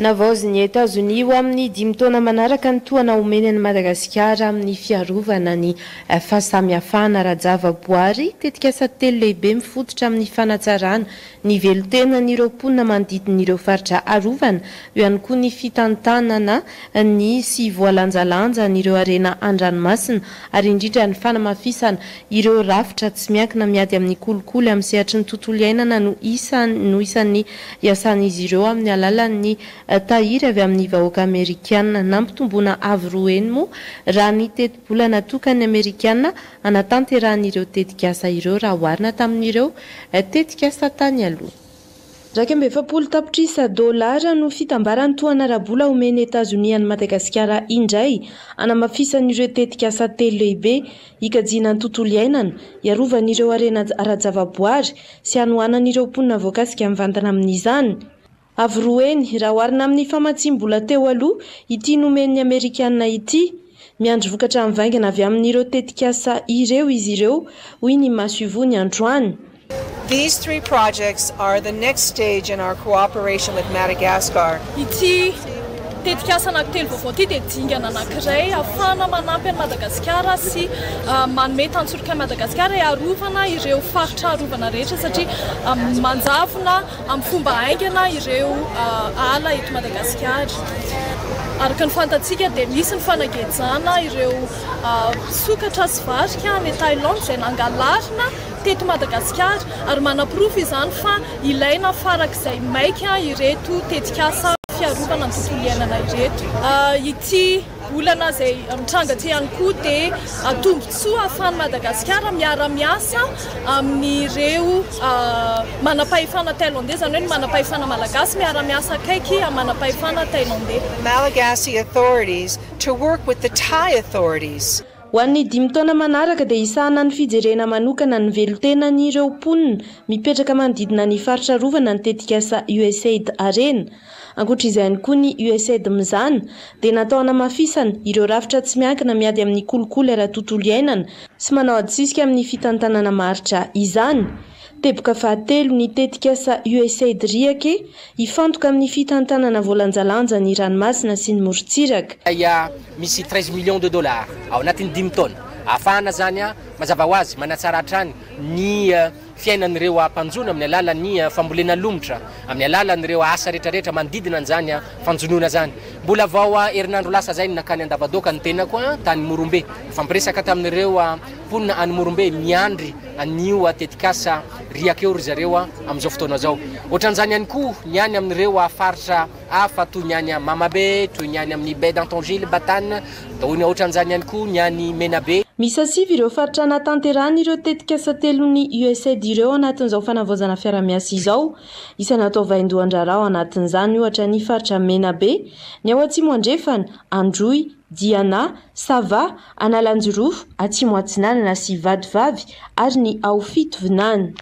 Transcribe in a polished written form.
Navaozin'i Etazonia ho amin'ny dimy taona manaraka ny tohana omeny an'i Madagasikara amin'ny fiarovana ny fahasamihafana ara-javaboary, tetikasa telo lehibe mifototra amin'ny fanatsarana ny velontenan'ireo mponina manodidina ireo faritra arovana, eo ihany koa ny fitantanana ny sy voalanjalanja an'ireo harena an-dranomasina ary indrindra ny fanamafisana ireo rafitra tsy miankina miady amin'ny kolikoly amin'ny sehatry ny tontolo iainana no isan'ny no isan'ny iasan'izy ireo amin'ny alalan'ny tahiry avy amin'ny vahoaka amerikana. Nampitomboana avo roa heny moa raha ny tetibola natokan'ny amerikana hanatanterahan'ireo tetikasa ireo raha oharina tamin'ireo tetikasa tany aloha. 41 tapitrisa dolara no fitambaran'ny tohana ara-bola omen'i Etazonia an'i Madagasikara indray hanamafisan'ireo tetikasa telo lehibe hikajiana ny tontolo iainana, hiarovana ireo harena ara-javaboary sy hanohanana ireo mponina voakasika mivantana amin'izany. Avo roa heny, raha oharina amin'ny famatsiam-bola teo aloha, ity nomen'ny Amerikana ity. Miandry vokatra mivaingana avy amin'ireo tetikasa ireo izy ireo, hoy ny masoivohony androany. These three projects are the next stage in our cooperation with Madagascar. Ity tetikasa anankitelo vaovao ity dia dingana anankiray ahafahana manampy an'i Madagasikara sy manome tantsoroka an'i Madagasikara hiarovana ireo faritra arovana rehetra satria manjavona amin'ny fomba haingana ireo ala eto Madagasikara. Araka ny fantatsika dia misy ny fanagejana ireo sokatra sy varika any Thaïlande izay nangalarina teto Madagasikara ary manaporofo izany fa ilaina farak'izay maika ireto tetikasa fiarovana ny tontolo iainana ireto. Ity olana izay mitranga ity ihany koa dia tombontsoa ahafahan'i Madagasikara miara-miasa amin'ireo manam-pahefana Thailandais, izany hoe ny manam-pahefana malagasy miara-miasa akaiky amin'ny manam-pahefana Thailandais. Malagasy authorities to work with the Thai authorities. Ho an'ny dimy taona manaraka dia hisahana ny fijerena manokana ny velontenan'ireo mponina mipetraka manodidina ny faritra arovana ny tetikasa USAID Harena. Ankoatra izay ihany koa ny USAID Mizana dia natao hanamafisana ireo rafitra tsy miankina miady amin'ny kolikoly ara-tontolo iainana sy manao adisisika amin'ny fitantanana maharitra izany. Teboka fahatelo ny tetikasa USAID Riake hifantoka amin'ny fitantanana voalanjalanja ny ranomasina sy ny morontsiraka. Izay misy 13 millions de dollars ao anatin'ny dimy taona. Ahafahana izany, mazava ho azy, manatsara hatrany ny fiainan'ireo mpanjono amin'ny alalan'ny fambolena lomotra, amin'ny alalan'ireo asa rehetrarehetra manodidina an'izany fanjonoana izany. Mbola vao herinandro lasa izay no nankany Andavadoaka ny tenako, tany Morombe. Nifampiresaka tamin'ireo mponina any Morombe miandry an'io tetikasa riaka io ry zareo amin'izao fotoana izao. Ohatran'izany ihany koa ny any amin'ireo faritra hafa toy ny any Mamabe, toy ny any amin'ny Baie d'Antongil, Batana, ohatran'izany ihany koa ny any Menabe. Miisa sivy ireo faritra hanatanterahana ireo tetikasa telon'ny USAID ireo anatin'izao fanavaozana fiarahamiasa izao. Isan'ny atao vaindohan-draharaha ao anatin'izany ohatra ny faritra Menabe, ny ao Atsimo Andrefana, Androy, Diana, Sava, Analanjirofo, Atsimo Atsinanana sy Vatovavy ary ny ao Fitovinany.